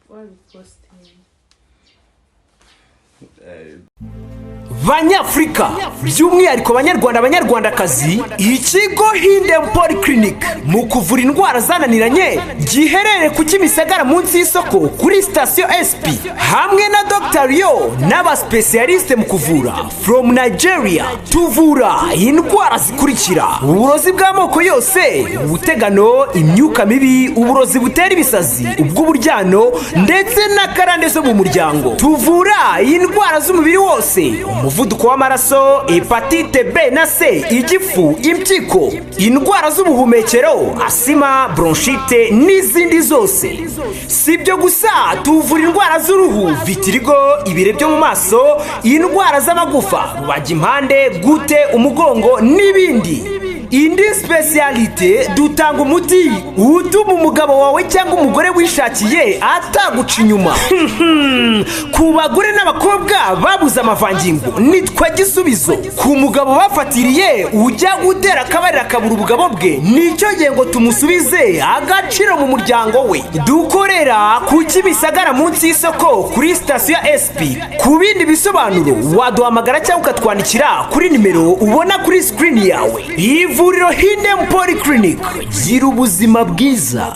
Wabipositinga. Banyafurika, by'umwihariko Banyarwanda, Banyarwandakazi, ikigo Hidden Polyclinic mu kuvura indwara zananiranye giherereye ku Kimisagara, munsi y'isoko, kuri sitasiyo SP, hamwe na Dr Rio n'abasipesiyalisite mu kuvura from Nigeria, tuvura indwara zikurikira: uburozi bw'amoko yose, ubutegano, imyuka mibi, uburozi butera ibisazi, ubw'uburyano ndetse n'akarande zo mu muryango. Tuvura indwara z'umubiri wose, umuvuduko w'amaraso, hepatite B na C, igifu, impyiko, indwara z'ubuhumekero, asima, bronchite n'izindi zose. Si ibyo gusa, tuvura indwara z'uruhu, vitiligo, ibire byo mu maso, indwara z'amagufa, rubagimpande, gute, umugongo n'ibindi. Indi spécialité, dutanga umuti utuma umugabo wawe cyangwa umugore wishakiye ataguca inyuma. Ku bagore n'abakobwa babuze amavangingo, nitwa gisubizo. Ku mugabo bafatiriye ujya gutera akabariro akabura ubugabo bwe, nicyo gihe ngo tumusubize agaciro mu muryango we. Dukorera ku Kimisagara, munsi y'isoko, kuri sitasiyo ya SP. Ku bindi bisobanuro waduhamagara cyangwa ukatwandikira kuri nimero ubona kuri sikirini yawe. Ivuriro Hidden Polyclinic, gira ubuzima bwiza.